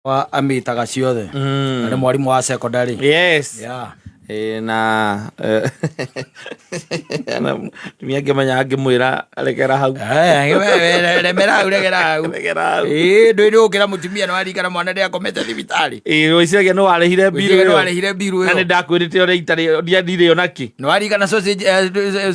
Wa amĩtaga ciothe. Na nĩ mwarimũ wa secondary. Yes. Yeah. Ĩ, na na mũtumia angĩmenya angĩmwĩra rekera hau. Eh, remera hau, regera hau. Regera hau. Ĩ, ndũĩ nĩ ũkĩra mũtumia nĩ warikana mwana ndĩ akomete thibitarĩ. Ĩ, wĩciragia nĩ warĩhire mbiru Wĩciragia nĩ ĩyo. warĩhire mbiru Na ĩyo. nĩ ndakwĩrĩte ũrĩa itarĩ ndiandirĩ ona kĩ. Nĩ warikana sausage,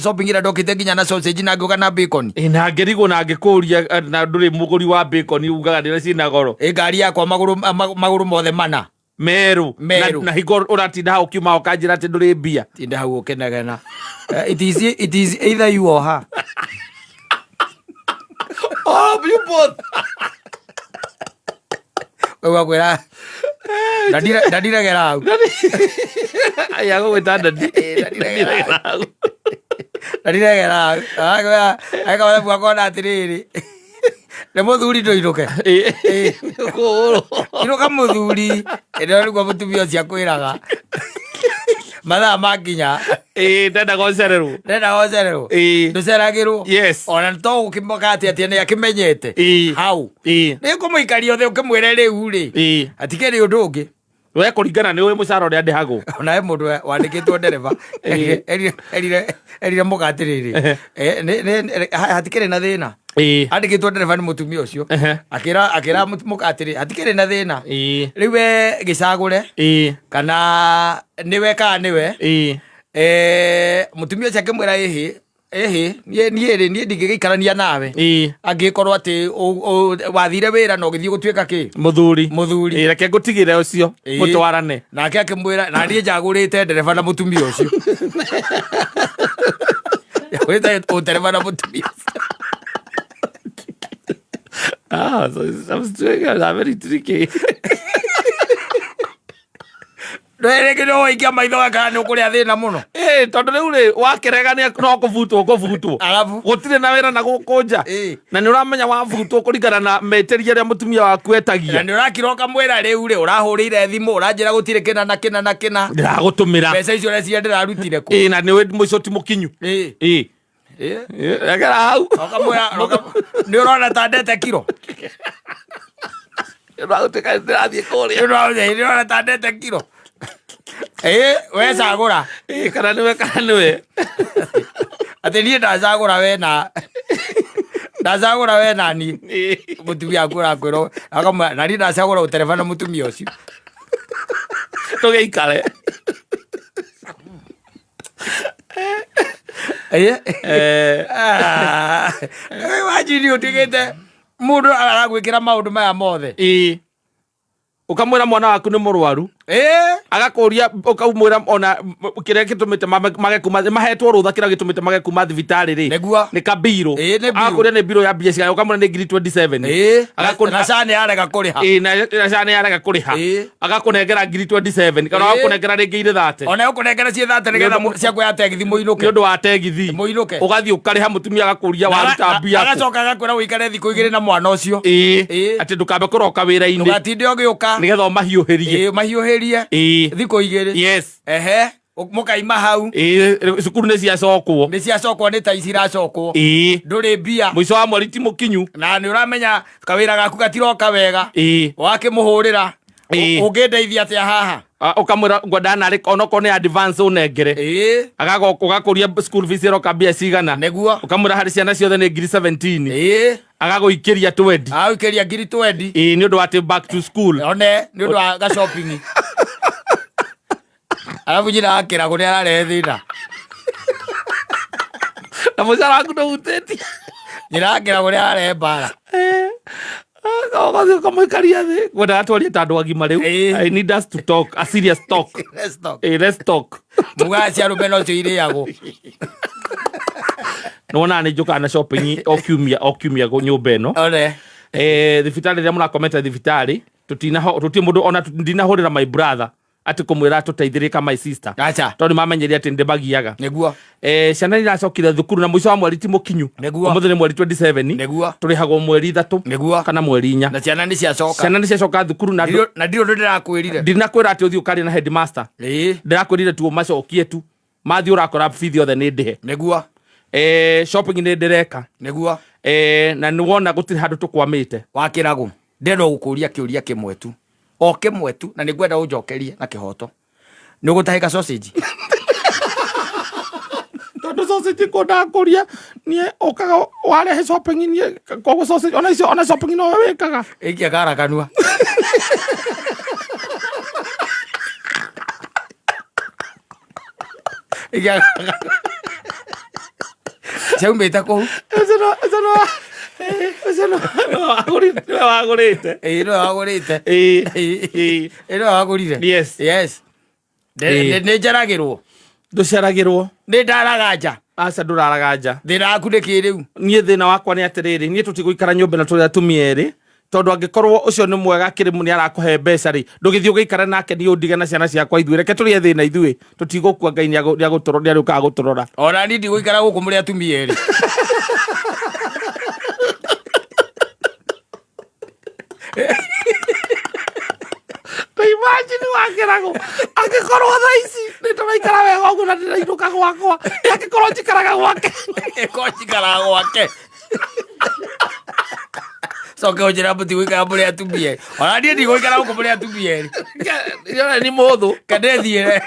shopping ĩrĩa ndokĩte nginya na sausage na ngĩũka na bacon. Ĩ, na ngĩrigwo na ngĩkũria na ndũrĩ mũgũri wa bacon ugaga nĩ ciĩna goro. Ĩ, ngari yakwa magũrũ magũrũ mothe mana. Meru. Meru. Na hingo ũratinda hau ũkiuma ũkanjĩra atĩ ndũrĩ mbia. Tinda hau ũkĩnegena. It is either you or her. Oh, you both. Ũgakwĩra ndandiregera hau. Aya gũgwĩta ndadi. Ndandiregera hau. Ndandiregera hau. Agakwĩra agakora akona atĩrĩrĩ. Nĩ mũthuri ndũinũke. Kũhũrwo. Inũka mũthuri. Ĩno nĩguo mũtumia ũcio akwĩraga. Mathaa makinya. Ĩ, ndendaga ũcererwo. Ndendaga ũcererwo. Ĩ. Ndũceragĩrwo. Yes. Ona to gũkĩmoka atĩ atĩ nĩ akĩmenyete. Ĩ. Hau. Ĩ. Nĩ kũmũikaria thĩ ũkĩmwĩre rĩu rĩ. Ĩ. Hatikĩrĩ ũndũ ũngĩ. We kũringana nĩ ũĩ mũcara ũrĩa ndĩhagwo. Ona he mũndũ wandĩkĩtwo ndereba Ĩ. erire mũka atĩrĩrĩ, hatikĩrĩ na thĩna. Ĩ. Andĩkĩtwo ndereba nĩ mũtumia ũcio. Akĩra mũka atĩrĩ, hatikĩrĩ na thĩna. Ĩ. Rĩu we gĩcagũre Ĩ. kana nĩwe kana nĩwe. Ĩ. Mũtumia ũcio akĩmwĩra ĩhĩ ĩhĩ niĩ niĩ rĩ niĩ ndingĩgĩikarania nawe. Ĩ. Angĩkorwo atĩ wathire wĩra na ũgĩthiĩ gũtuĩka kĩ? Mũthuri. Mũthuri. Ĩ, reke ngũtigĩre ũcio. Ĩ. Mũtwarane. Nake akĩmwĩra na niĩ njagũrĩte ndereba na mũtumia ũcio. Njagũrĩte ũndereba na mũtumia ũcio. Ah, so some situations are very tricky. Rĩngĩ no waikia maitho kana nĩ ũkũrĩa thĩna mũno. Ĩ, tondũ rĩu rĩ wakĩrega nĩ no kũbutwo kũbutwo. Arabu. Gũtirĩ na wĩra na gũkũ nja. Ĩ. Na nĩ ũramenya wabutwo kũringana na metĩria ũrĩa mũtumia waku etagia. Na nĩ ũrakira ũkamwĩra rĩu rĩ ũrahũrĩire thimũ ũranjĩra gũtirĩ kĩna na kĩna na kĩna. Ndĩragũtũmĩra. Mbeca icio ũreciria ndĩrarutire kũ? Ĩ, na nĩ ũĩ mũico ti mũkinyu. Ĩ. Ĩ. Ĩ. Ĩ, regera hau. Ũkamwĩra nĩ ũrona ta ndete kiro. Ũragũtuĩka ndĩrathiĩ kũrĩa. Nĩ ũrona ta ndete kiro. Ĩ, we cagũra. Ĩ, kana nĩwe kana nĩwe. Atĩ niĩ ndacagũra we na ndacagũra we na niĩ. Mũtumia waku ũrakwĩra akamwĩra na niĩ ndacagũra ũtereba na mũtumia ũcio. Tũgĩikare. Ah, imagine ũtuĩkĩte mũndũ aragwĩkĩra maũndũ maya mothe. Ĩ. Ũkamwĩra mwana waku nĩ mũrwaru. Ĩ. Agakũria ũkamwĩra ona kĩrĩa gĩtũmĩte mage kuma mahetwo rũtha kĩrĩa gĩtũmĩte mage kuma thibitarĩ rĩ. Nĩguo. Nĩ kabirũ. Ĩ, nĩ mbirũ. Agakũria nĩ mbirũ ya mbia cigana ũkamwĩra nĩ ngiri 27. Ĩ. Agakũna Na SHA nĩ yarega kũrĩha. Ĩ, na SHA nĩ yarega kũrĩha. Ĩ. Agakũnengera ngiri 27 kana Ĩ. agakũnengera rĩngĩ irĩ 30. Ona ũkũnengera ciĩ 30 nĩgetha cia kuoya tegithi mũinũke. Nĩ ũndũ wa tegithi. Mũinũke. Ũgathiĩ ũkarĩha mũtumia agakũria waruta mbia kũ. Agacoka agakwĩra ũikare thikũ igĩrĩ na mwana ũcio. Ĩ. Ĩ. Atĩ ndũkambe kũroka wĩra-inĩ. Ndũgatinde ũgĩũka. Nĩgetha ũmahiũhĩrie. Ĩ, ũmahiũhĩrie. Ĩ. Thikũ igĩrĩ. Yes. Ehe. Mũkaima hau. Ĩ, cukuru nĩ ciacokwo. Nĩ ciacokwo nĩ ta ici iracokwo. Ĩ. Ndũrĩ mbia. Mũico wa mweri ti mũkinyu. Na nĩ ũramenya kawĩra gaku gatiroka wega. Ĩ. Wakĩmũhũrĩra. Ĩ. Ũngĩndeithia atĩa haha? Ah, ũkamwĩra ngwendaga narĩ onokorwo nĩ advance ũnengere. Ĩ. Agakũria school fees ĩroka mbia cigana. Nĩguo. Ũkamwĩra harĩ ciana ciothe nĩ ngiri 17. Ĩ. Agagũikĩria 20. Agagũikĩria ngiri 20. Ĩ, nĩ ũndũ wa atĩ back to school. One, nĩ ũndũ wa ga shopping. Alafu nyina akĩragwo nĩ ararehe thĩna. Na mũcara waku ndũhutĩtie. Nyina akĩragwo nĩ ararehe mbara. Ũgathiĩ ũkamũikaria thĩ. Ngwendaga twarie ta andũ agima rĩu. Ĩ. I need us to talk, a serious talk. Let's talk. Ĩ, let's talk. Mugaga cia arũme nocio irĩagwo. Nĩwonaga nĩ njũkaga na shopping o kiumia o kiumia nyũmba ĩno. One. Thibitarĩ rĩrĩa mũrakomete thibitarĩ, tũtirĩ mũndũ ona ndinahũrĩra my brother atĩ kũmwĩra atũteithĩrĩrie ka my sister. Acha. Tondũ nĩmamenyire atĩ nĩndĩmagiaga. Nĩguo. Ciana nĩiracokire thukuru na mũico wa mweri ti mũkinyu. Nĩguo. Ũmũthĩ nĩ mweri 27. Nĩguo. Tũrĩhagwo mweri 3. Nĩguo. Kana mweri 4. Na ciana nĩciacoka. Ciana nĩciacoka thukuru na Na ndirĩ ũndũ ndĩrakwĩrire. Ndinakwĩra atĩ ũthiĩ ũkarie na headmaster. Ĩĩ. Ndĩrakwĩrire tu ũmacokie tu. Mathiĩ ũrakora bithi yothe nĩ ndĩhe. Nĩguo. Shopping nĩ ndĩreka. Nĩguo. Na nĩwona gũtirĩ handũ tũkwamĩte. Wakĩragũ. Ndĩrenda gũkũria kĩũria kĩmwe tu. O kĩmwe tu na nĩ ngwenda ũnjokerie na kĩhoto. Nĩ ũgũtahĩka sausage? Tondũ sausage kwendaga kũria niĩ ũkaga warehe shopping niĩ koguo sausage ona icio ona shopping no we wĩkaga. Ĩkia kara kanua. Ĩkia kara kanua. Ciaumĩte kũu. Ũcio no ũcio no ũcio no no wagũrĩte nĩwe wagũrĩte. Ĩĩ nĩwe wagũrĩte. Ĩĩ ĩĩ. Ĩĩ nĩwe wagũrire. Yes. Yes. Ĩĩ. Nĩ njaragĩrwo. Ndũceragĩrwo. Nĩ ndaraga nja. Aca ndũraraga nja. Thĩna waku nĩ kĩ rĩu? Niĩ thĩna wakwa nĩ atĩrĩrĩ, niĩ tũtigũikara nyũmba ĩno tũrĩ atumia erĩ, tondũ angĩkorwo ũcio nĩ mwega akĩrĩ nĩ arakũhe mbeca rĩ, ndũgĩthiĩ ũgĩikare nake niĩ ũndige na ciana ciakwa ithuĩ, reke tũrĩe thĩna ithuĩ, tũtigũkua Ngai nĩarĩũkaga gũtũrora. Ona niĩ ndigũikara gũkũ mũrĩ atumia erĩ. Ta imagine wakĩragwo angĩkorwo thaa ici nĩ tũraikara wega ũguo na ndĩrainũka gwakwa, angĩkorwo njikaraga gwake. Ko njikaraga gwake. Coke ũnjĩra mũtigũikara mũrĩ atumia erĩ. Ona niĩ ndigũikara gũkũ mũrĩ atumia erĩ. Ndĩrona nĩ mũthũ. Kana thiĩre.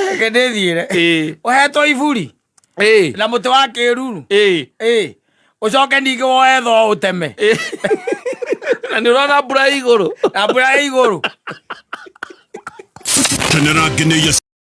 Reke ndĩthiĩre. Ũhetwo iburi na mũtĩ wa kĩruru. Ĩĩ. Ũcoke ningĩ woe thoo ũteme. Na nĩ ũrona mbura ĩ igũrũ. Na mbura ĩ igũrũ. Kenera ngenĩia.